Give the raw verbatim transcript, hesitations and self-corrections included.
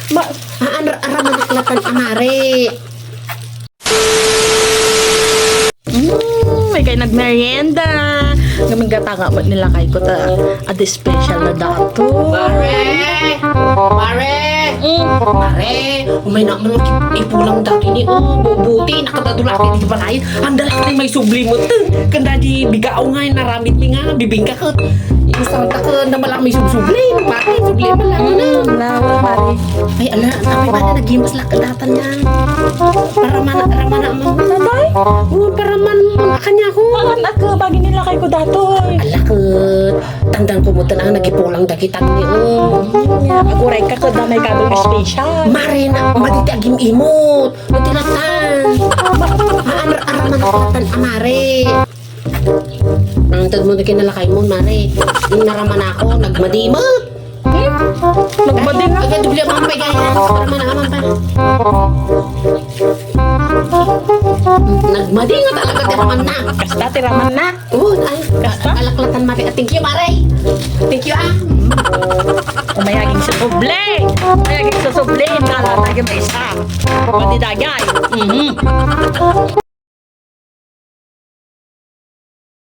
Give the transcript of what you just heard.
Ma, aan, ar-, aramanak latan a mare. Mm, may kay nagmerienda. Ngamin gata nga met nilakay ko ta, adi special na dato. Mare! Mare! Mm. Mare! Umay na man ipulang dati ni, oh, bubuti, nakadadulaki di balay. Ang dalak ni may subli mo, tun. Kanda di bigao nga, naramit ni nga, bibingka ko. Isang ta ko, na malaki may subsubli, pati subli mo lang, ano? Mm, lawa, pare. Ay, ala, tapay ba na naghimas lak datan na? Para man, para man, man, tatay? Oh, para man, man, kanya ko. Anak ko, bagay nilakay ko datoy. Ala ko, tandaan ko mo, tanang nagipulang dagitang ni, oh. Aguray ka, kada may kadong special. Mare na, maditi agim-imot. Matiratan. Ma-, ma-, ar-, aramanak latan a mare. Ang tad mo na kinalakay mo, mare. Yung naraman ako, nagmadimot. Hmm? Nagmadimot? Ay, ay, dubli ang mga pagaya. Para manaman pa. Nagmadingot talaga, tiraman na. Kasta, tiraman na. Oo, ay, kasta? Alaklatan, mare. Thank you, mare. Thank you, ah. Umayaging sa pobre. Umayaging sa pobre. Kala tayo may isa. Pati dagay. Mhm.